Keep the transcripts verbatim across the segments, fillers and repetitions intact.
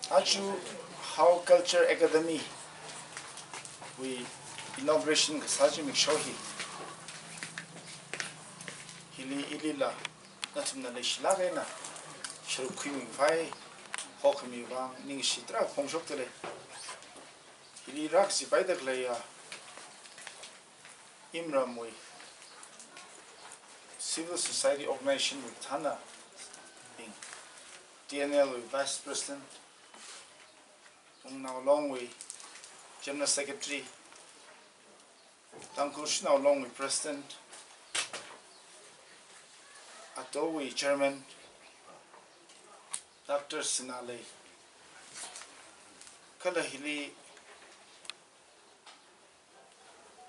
Aja Hao Culture Academy wui inauguration kasā zimiksho hi, hili ilila nathumna leishilāk eina sharuk khuimi khavai hokhami vang ningshi tarākha phongshokdalei. Hili rākazipaida khaleiya Imramwui civil society organization wui kathānabing, T N L wui vice president, Wungnao Long wui general secretary, Tangkhul Shanao Long wui president, ATO wui chairman, Doctor Sinalei, kala hili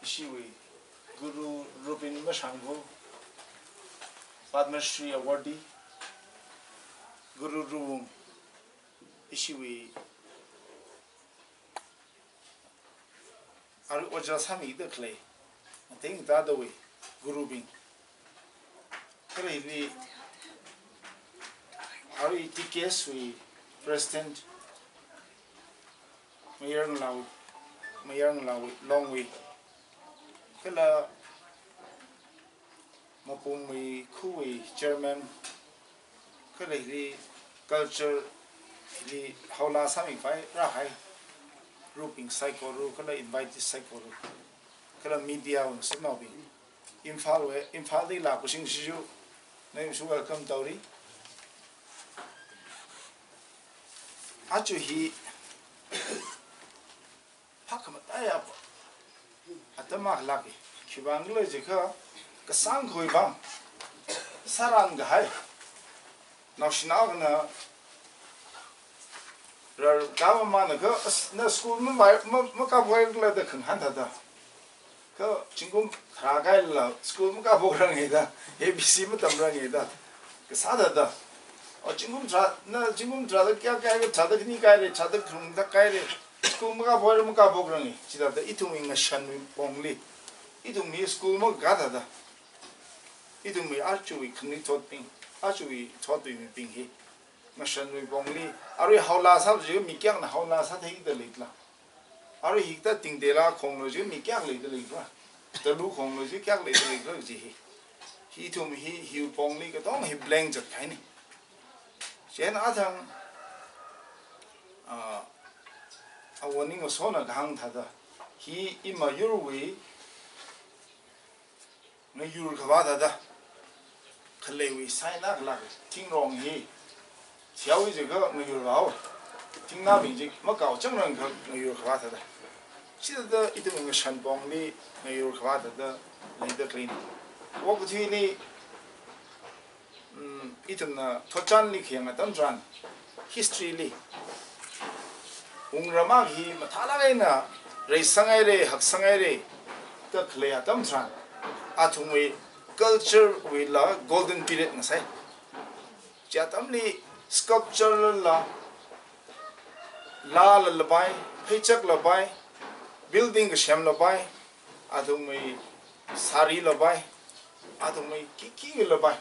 ishiwui Guru Rubin Mashangbu, Padma Shri Awardee, Guru Ruwung, ishiwui arui ojā sāmida khalei, ating tadawui Gurubing, kala hili arui T K S wui president, Mayar Ngalao, Mayar Ngalao Long wui, kala Mapumwui Khuwui chairman, kala hili culture hili haola sāmi khavai rāhai groupbing saikora, kala invitees saikora, kala media wui ngasotnaobing, Imphal wui, Imphalli lākashingshiyu, nawui shu welcome taurai. Aja hi phākhamataiya atam akha lāka. Khiwuivang khala jiakha, kasāngkhawui vang sāran kahai, naoshinao akhana rarkā mamānakha, as, na school mavai, ma, makāphaira khala da khangahān thāda. Kha zingkum tharā kahaila school makāphaoranga da, A B C matamranga da kasā thāda. O zingkum tharā, na zingkum tharāda kayākha kāhaira, tharāda khani kāhaira, tharāda khangathā kāhaira, school makāphaora, makāphaoranga. Chithāda ithumwui ngashanwui pongli, ithum hi school makakā thāda, ithumwui ajawui khanuithotbing, ajawui thotwui mibing hi ngashanwui pongli, arui haola sāpam chi mi kayākhana haola sātheida leila? Arui hikathā Tingteila khonglo chi mi kayākha leida leila? Talu khonglo chi kayākha leida leila chi hi? Hi ithum hi, hiwui pongli katonga hi blank zatkahaina. Chieina athang, ah, Awo Ningasona kahāng thāda, hi ima yurwui ngayur khavā thāda, khaleiwui sign akha lāka. Thingrong hi thihaowa jiakha ngayur vāhaowa. Thingnābing chi makao changrang kha ngayur khavā thāda. Chithāda ithum ngashan pongli ngayur khavā thāda leida khaleina. Okathuili, mm, ithumna thotchanli khayang atam tharan, history li, wungram akha hi mathālāk eina reisanghaira, haksanghaira da khalei atam tharan, athumwui culture wuila golden period ngasai. Chi atamli sculpture lala, laala lapai, pheichakla pai, building kasemla pai, athumwui sarila pai, athumwui kiki kila pai,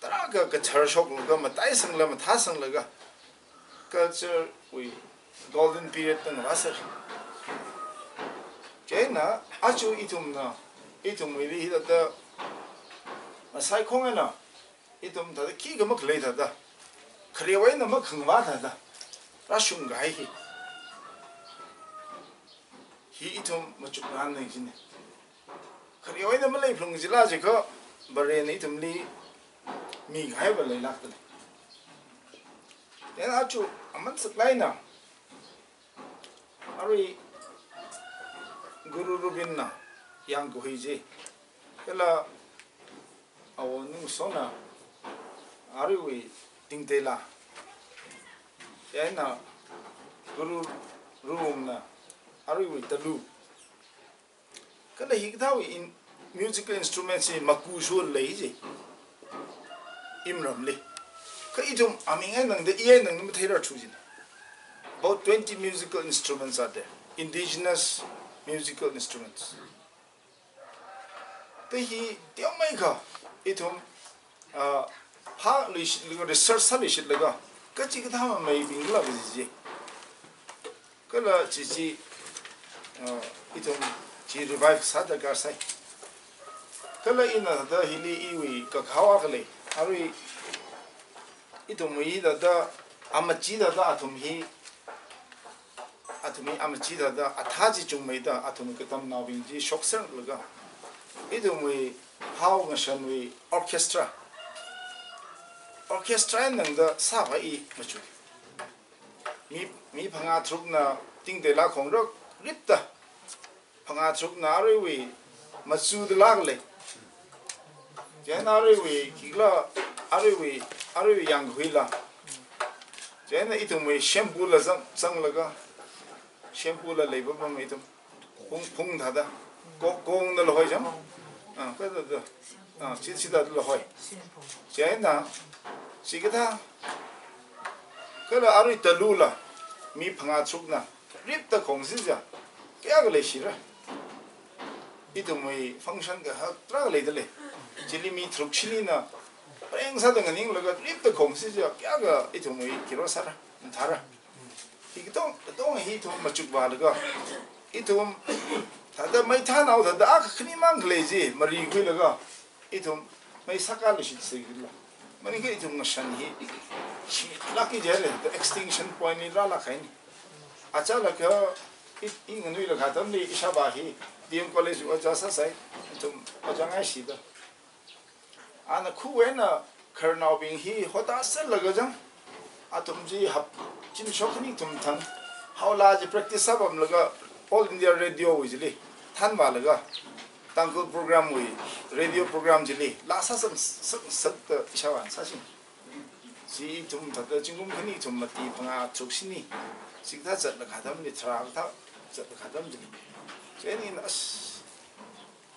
tarākha kathar shoklaga, mataisangla, mathāsanglaga, culture wui golden period da ngavāsera. Chieina aja ithumna, ithumwuili hithāda masaikhong eina, ithum thāda khikha makhalei thāda, kharewui eina makhangavā thāda rāshungkahai hi, hi ithum machukranna jina. Kharewui eina maleiphalung jila jiakha, Varena ithumli mikahaiva leilākdalei. Then aja aman saklāk eina, arui Guru Rubinna Yangkui chi, kala Awo Ningasona aruiwui Tingteila, chieina Guru Ruwungna aruiwui Talu. Kala hikathāwui in, musical instruments hi maku shon lei chi Imramli. Kha ithum aming eina tangda, i eina tangda matheirarthu jina. About twenty musical instruments are there, indigenous musical instruments. Kha hi teomeikha ithum, ah, phāluishitlaga, research sāluishitlaga, kachikathā mameibingla kaji chi Kala chi chi, uh, ithum chi revive sāda karsai. Kala ina da hili iwui kakhawa khalei. Arui ithumwui da da amachi da da athum hi, athum hi amachi da da athā chi chungmeida athum katamnaobing chi shokser laga. Ithumwui hao ngashanwui orchestra. Orchestra nang da sāva i machu. Mi, mi phangā tharukna tingteila khongrok ripta. Phangā tharukna aruiwui machu da lāklei. Chieina aruiwui kikla aruiwui, aruiwui yangkhuila. Chieina ithumwui shempula zang, zanglaga. Shempula leipapam ithum. Phung, phung thāda. Ko, kong da lahoi chang. Ah, ka da da. Ah, chi, chi da lahoi. Chieina, chi kathā. Kala arui talula. Mi phangā tharukna. Ripta khongsi ja. Kayākha leishira. Ithumwui function kahak tarākha leidalei. Chili mi tharuk shinina. Peng sāda nganinglaga ripta khongsi ja. Kayākha ithumwui kiro sāra. Mathāra. Hi katong, katong hi ithum machukvālaga. Ithum, thāda mei thānao thāda akha khanimang khalei chi, mari khuilaga. Ithum, mei sākā lushit sākila. Maningkha ithum ngashan hi, shilākki jilei, the extinction point li rālāk kahaina. Achālakha, i, i nganuilakha atamli ishāvā hi, D M College ojā sāsai, ithum ojā ngaishida. Ana khuwui eina khararnaobing hi hotā sālaga jang. Athum chi hap zimiksho khani kathum thang. Haola chi practice sāpamlaga All India Radio wui chili thanvālaga. Tangkhul program wui radio program chili. Laa sāsang, sang, sangda ishāvāna sāsing. Chi ithum thāda zingkum khani kathum mati phangā tharuk shini. Chi kathā zatlakha atamli, tharā kathā zatlakha atam chili. Chieina as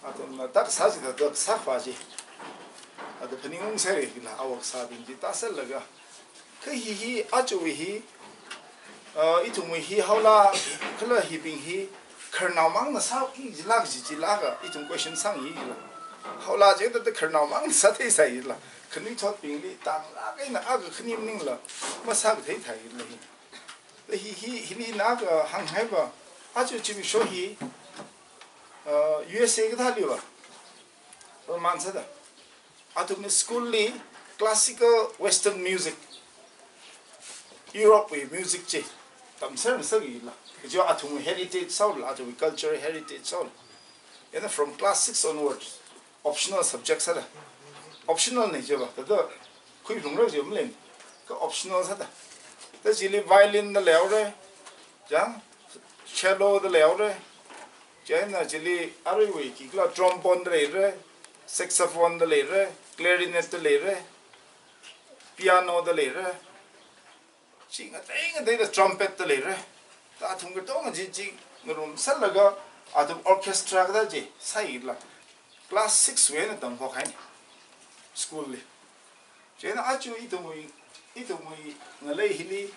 Athumna tak sā chi da tak sākhavā chi. Athum phaningungserra kila awak sābing chi tāserlaga. Kha hi hi aja hi, uh, ithumwui hi haola kala hibing hi khararnaomangna sāki jilāk chi jilāka ithum question sāngi kila. Haola chi da da khararnaomangna sātheisai kila. Khanuithotbingli tanglāk eina akha khani maningla masākathei thai kila hi. Hi, hi, hili ina kahānghaiva, aja zimiksho hi, uh, U S A kathāliva, Roman sāda. Athumna school li classical western music, Europe wui music chi, tamser masākila. Chi athumwui heritage sāhaola, athumwui cultural heritage sāhaola. Chieina from class six onwards, optional subject sāda. Optional na chiva, thāda khuiphalungra chi maleimana. Kha optional sāda. Thāda chili violin da leihaora, chang, cello da leihaora, chieina chili aruiwui kikla trombone da leira, saxophone da leira, clarinet da leira, piano da leira, chi ngatei ngateida trumpet da leira. Thāda athum katonga chi chi ngarumserlaga athum orchestra kathā chi sāila. Class six wui eina tamkhuikahaina school li. Chieina aja ithumwui, ithumwui ngalei hili,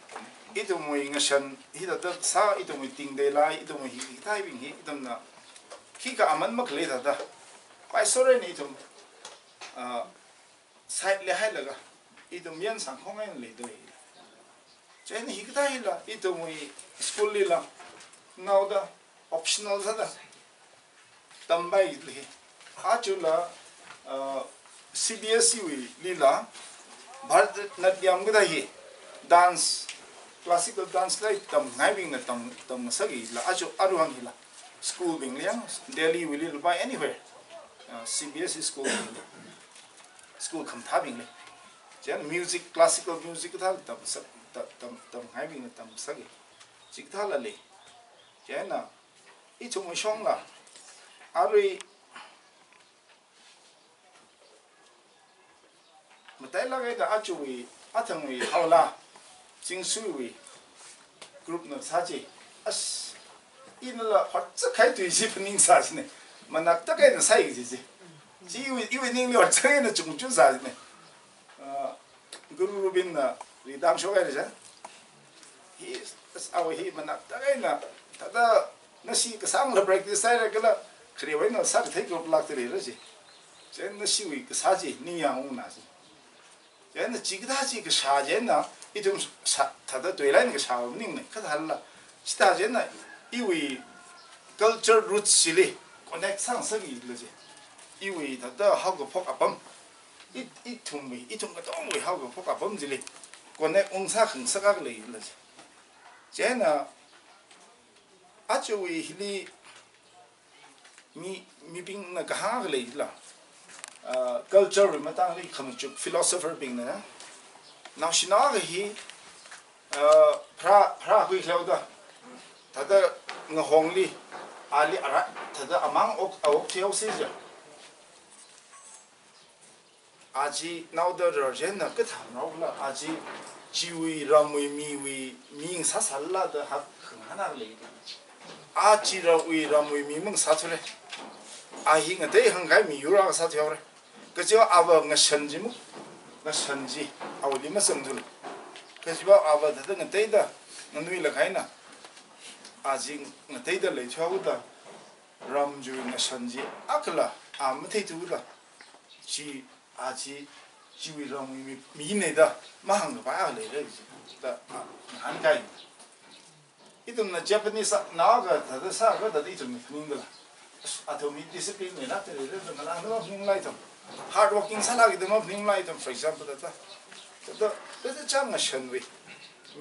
ithumwui ngashan hithāda sā, ithumwui tingteila, ithumwui hi, hi kathābing hi, ithumna khikha aman makhalei thāda. Paisorna ithum, ah, side li hailaga, ithum yan sangkhong eina leidalei. Chieina hikathā hila, ithumwui school lila, naoda optional sāda tampai lei. Ajala, uh, C B S E wuilila, Bharatanatyam kathā hi, dance, classical dance la tamngaibingna tam, tamngasakla, aja aruihon hila, school bingli yang, Delhi wuilila, by anywhere, uh, C B S E school bingli, school khamathābingli. Chieina music, classical music kathā tamsak, ta-, tam, tamngaibingna tamsakki. Chikathāla lei. Chieina, ithumwui shongla, arui matailāk eina ajawui, athangwui haola, Chingsuiwui group na sā chi, as, inala hotzakhai tui chi phaningsā china, manaktak eina sāi chi chi. Chi iwui, iwui ningli hotzakhai eina chungchun sā china. Ah, Guru Rubin na ridang shokhaira chang. Hi, as, awo hi manaktak eina, thāda nashi kasāngla practice sāhaira kala, kharewui eina sākathei group lākta leira chi. Chieina nashiwui kasā chi, ningyāng ungna chi. Chieina chikathā chi kashā chieina, ithum sā, thāda tuilāk eina kashā maningmana, kathāla. Chithā chieina iwui culture roots chili connect sāngasakki kala chi. Iwui thāda haokaphok apam. I, ithumwui, ithum katongawui haokaphok apam chili connect ungsā khangasak akha lei kala chi. Chieina ajawui hili mi, mibingna kahāng akha leila, ah, culture wui matangli khamachuk philosopher bingna, naoshinao akha hi, ah, pharā, pharākhui khaleihaoda, thāda ngahongli, ali ara, thāda amang ok, a ok thihaosi ja. Achi naoda rarchenna kathānao kala, achi chiwui ramwui miwui mi ngasāsālala da hak khangahān akha lei. Achi ramwui, ramwui mi mangasāthura. A hi ngatei hāngkahai miyur akha sāthuihaora. Kachiva ava ngashan chi mu, ngashan chi awuili mazangthula. Kachiva ava thāda ngateida nganuilāk eina, achi ngateida leithuihaoda, ram chiwui ngashan chi akhala a matheithuda, chi, achi chiwui ramwui mi, mina da mahāngkapai akha leira chi da, a, ngahānkai. Ithumna Japanese nao akha thāda sāakha thāda ithumna phaningdala, athum hi discipline leilākda leira da ngalāngda maphaningmala ithum. Hard working sālākda maphaningmala ithum, for example, thāda, thāda, thāda chang ngashanwui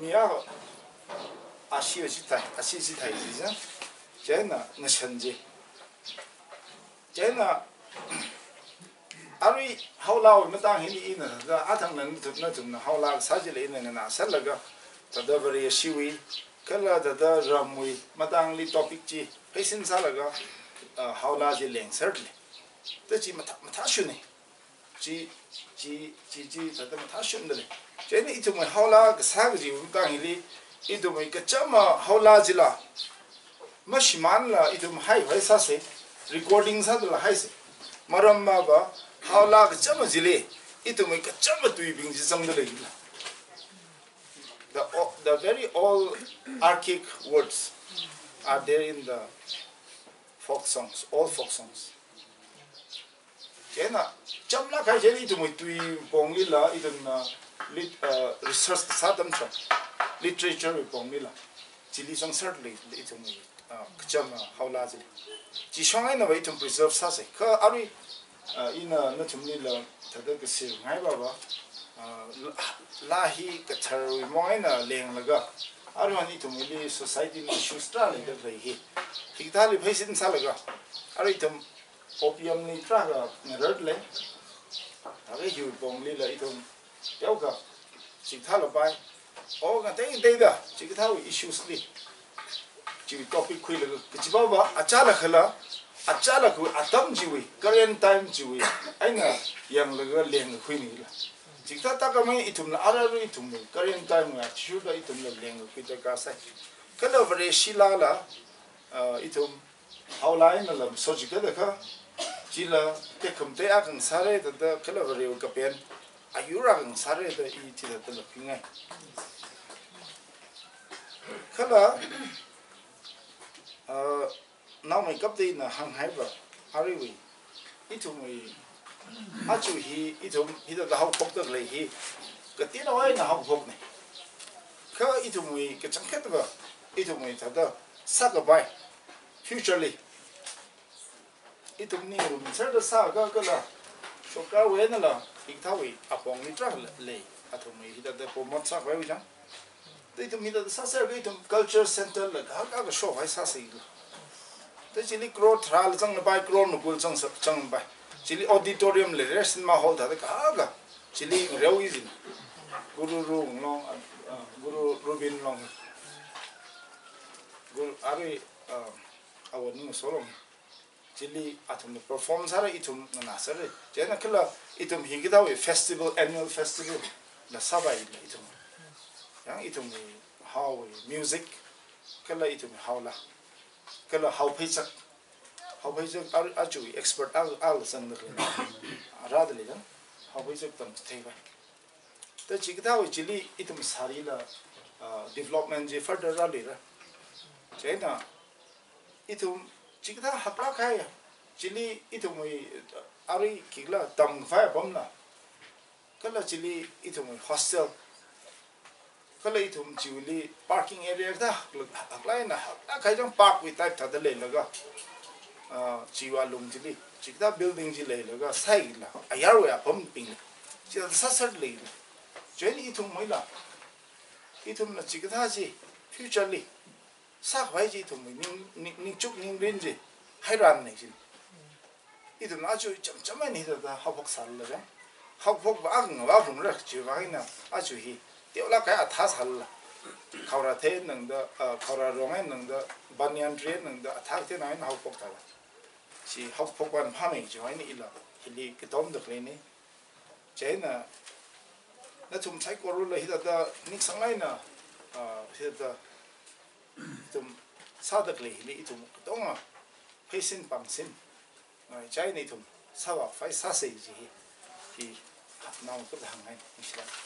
mi akha, ashi chithai, ashi chithai chi chang. Chieina ngashan chi. Chieina arui haolāwui matang hili ina thāda, athang nathum, nathumna haolā kasā chili ina nganāserlaga, thāda Vareshiwui kala thāda ramwui matangli topic chi pheisin sālaga, ah, haolā chi lengserle. Da chi mathā, mathāshunna. Chi, chi, chi, chi thāda mathāshunda lei. Chieina ithumwui haolā kasā kajiwui matang hili, ithumwui kachama haolā chila mashimānla ithum haihai sāsa, recording sādala haisa. Maramva, haolā kachama chili ithumwui kachama tuibing chi zangda leila. The o-, the very old archaic words are there in the folk songs, old folk songs. Chieina, chamlāk kahai chili ithumwui tui ponglila, ithumna lit-, uh, research sā atam tharan, literature wui ponglila, chili zangserle ithumwui, uh, kachama haolā chili. Chi shong einava ithum preserve sāsa. Kha arui, uh, ina nathumlila thāda kasir ngaivava, uh, laa, laa hi katharwui maong eina lenglaga, aruihon ithumwuili society li issues tarākha leida khalei hi, hikathāli pheisin sālaga, arui ithum opium li tarākha ngararle. Thākha hiwui ponglila ithum teokha chikathāla pai. O ngatei ngateida chikathāwui issues li, chiwui topic khuilaga, kachivava achālakhala, achālakhawui atam chiwui, current time chiwui eina yanglaga lengkakhuinila. Chikathā tākhamei ithumla ararui ithumwui current time wui athishurda ithumla lengkakhui darkar sai. Kala Vareshi laala, ah, ithum haolā einala masochikta kha, chila tekhamatei akha ngasāra da, da kala Varewui kapen ayur akha ngasāra da i chithāda lapingai. Kala, ah, naomeikapta ina hānghaiva, aruiwui, ithumwui, aja hi ithum hithāda haophokda khalei hi kateonao eina haophokna. Kha ithumwui kachangkhatva, ithumwui thāda sākapai, future li ithum ningrumserda sāakha kala, sorkarwui einala hikathāwui apongli tarākha lei, athumwui hithāda promote sākhavaiwui chang. Da ithum hithāda sāserga ithum culture center la kahaka shokhai sāsa ila. Da chili crore tharāla zanglapai, crore makul zang, zangpai. Chili auditorium leira, cinema hall thāda kahaka. Chili ngareo ijin. Guru Ru Nglong, ah, Guru Rubin Long. Guru Ari, ah, Awo Ningso Long. Chili athumna perform sāra, ithum nganāserra. Chieina kala ithum hikathāwui festival, annual festival la sāpaila ithum. Yang ithumwui haowui music, kala ithumwui haola, kala haopheichak. Haopheichak a, aja expert a, a la zangda khalei. Rāda lei yang, haopheichak tamchitheipai. Da chikathāwui chili ithum sārila, ah, development chi further rāluira. Chieina ithum chikathā haklāk kahai, chili ithumwui, ah, arui khikhala tamkhavai apamla, kala chili ithumwui hostel, Kala ithum chiwuili parking area kathā haklāk, haklāk eina haklāk kahai chang park wui type thāda leilaga, ah, chiwui alung chili chikathā building chi leilaga sāhaila, ayarwui apambing chithāda sāser leila. Chieina ithumwuila, ithumna chikathā chi future li sākhavai chi ithumwui ning, ning, ningchuk ningrin chi hairanna chi. Ithumna aja chamcham eina hithāda haophok sālala chang. Haophokva akha ngava phungra chiwui vang eina aja hi teolāk kahai athā sālala, khaora thei eina tangda, ah, khaora rong eina tangda, banyan tree eina tangda, athā kathei eina haophok thāla. Chi haophokva phāmei chiwui vang eina ila hili katomda khaleina. Chieina nathum saikorala hithāda ningsanglāk eina, ah, hithāda ithum sāda khalei hili ithum katonga pheisin pangsin, ah, chieina ithum sāvākhavai sāsa chi hi, hi naongarā kathāngai, ningshilāk.